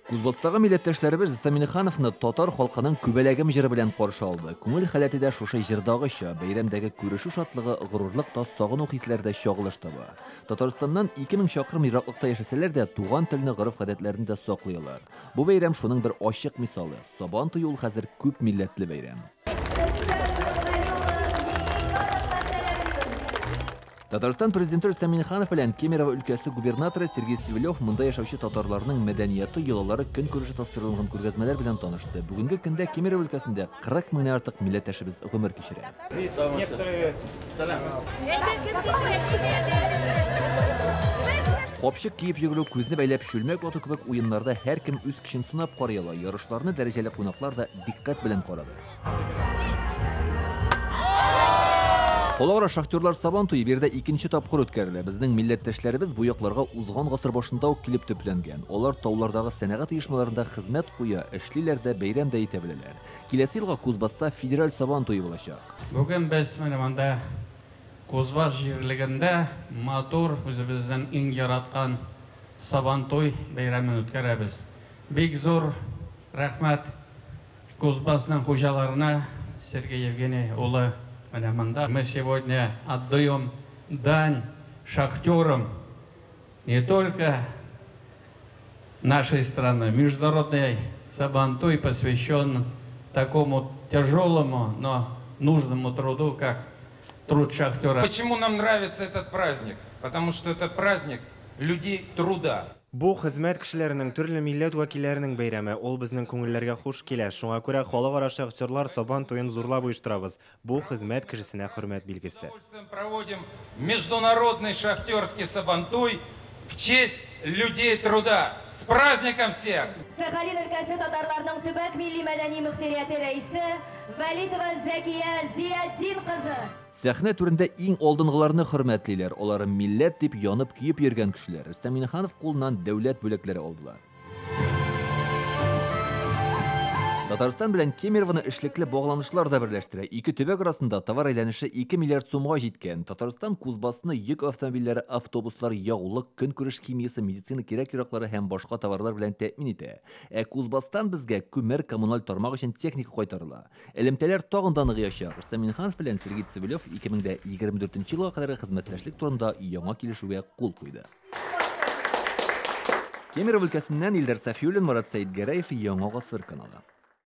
Кузбасстагы милләттәшләребез Рөстәм Миңнехановны татар халкының Күбәләгем җыры белән каршы алды. Күңел халәте дә шушы җырдагыча, бәйрәмдәге күрешү шатлыгы, горурлык та, сагыну хисләре дә чагылыш таба. Татарстаннан 2000 чакрым ераклыкта яшәсәләр дә, туган телне, гореф-гадәтләрне дә саклый алар. Бу бәйрәм шуның бер ачык мисалы. Сабан туе ул хәзер күп милләтле бәйрәм. Татарстан президенты Рөстәм Миңнеханов белән Кемерово өлкәсе губернаторы Сергей Цивилев монда яшәүче татарларның мәдәнияты, йолалары, көнкүреше тасвирланган күргәзмәләр белән танышты. Бүгенге көндә Кемерово өлкәсендә 40 меңнән артык милләттәшебез гомер кичерә. Капчык киеп йөгерү, күзне бәйләп чүлмәк вату кебек уеннарда һәркем үз көчен сынап карый ала. Ярышларны дәрәҗәле кунаклар да дикъкать белән карады. Халыкара шахтерлар Сабан туе биредә икенче тапкыр үткәрелә. Безнең милләттәшләребез бу якларга узган гасыр башында ук килеп төпләнгән. Алар таулардагы сәнәгать оешмаларында хезмәт куя, эшлиләр дә, бәйрәм дә итә беләләр. Киләсе елга Кузбасста федераль Сабан туе булачак. Бүген без менә монда Кузбасс җирлегендә матур, үзебезнең иң яраткан Сабантуй бәйрәмен үткәрәбез. Бик зур рәхмәт Кузбассның хуҗаларына, Сергей Евгений улы менә монда. Мы сегодня отдаем дань шахтерам не только нашей страны. Международный Сабантуй посвящен такому тяжелому, но нужному труду, как труд шахтера. Почему нам нравится этот праздник? Потому что это праздник людей труда. Бу хезмәт кешеләренең, төрле милләт вәкилләренең бәйрәме. Ул безнең күңелләргә хуш килә. Шуңа күрә халыкара шахтерлар Сабан туен зурлап оештырабыз. Бу хезмәт кешесенә хөрмәт билгесе. Проводим международный шахтерский Сабантуй в честь людей труда. С праздником всех! Сахалин өлкәсе татарларының төбәк милли мәдәни мөхтәрияте рәисе Вәлитова Зәкия Зиятдин кызы. Сәхнә түрендә иң алдынгыларны хөрмәтлиләр. Алар милләт дип янып көеп йөргән кешеләр. Рөстәм Миңнеханов кулыннан дәүләт бүләкләре алдылар. Татарстан белән Кемеровоны эшлекле багланышлар да берләштерә. Ике төбәк арасында товар әйләнеше 2 миллиард сумга җиткән. Татарстан Кузбассны йөк автомобильләре, автобуслар, ягулык, көнкүреш химиясе, медицина кирәк-яраклары һәм башка товарлар белән тәэмин итә. Ә Кузбасстан безгә күмер, коммуналь тармак өчен техника кайтарыла. Элемтәләр тагын да ныгыячак. Рөстәм Миңнеханов белән Сергей Цивилев 2024 елга кадәрге хезмәттәшлек турында яңа килешүгә кул куйды. Кемерово өлкәсеннән Илдар Сафиуллин, Марат Сәидгәрәев, Яңа Гасыр каналы.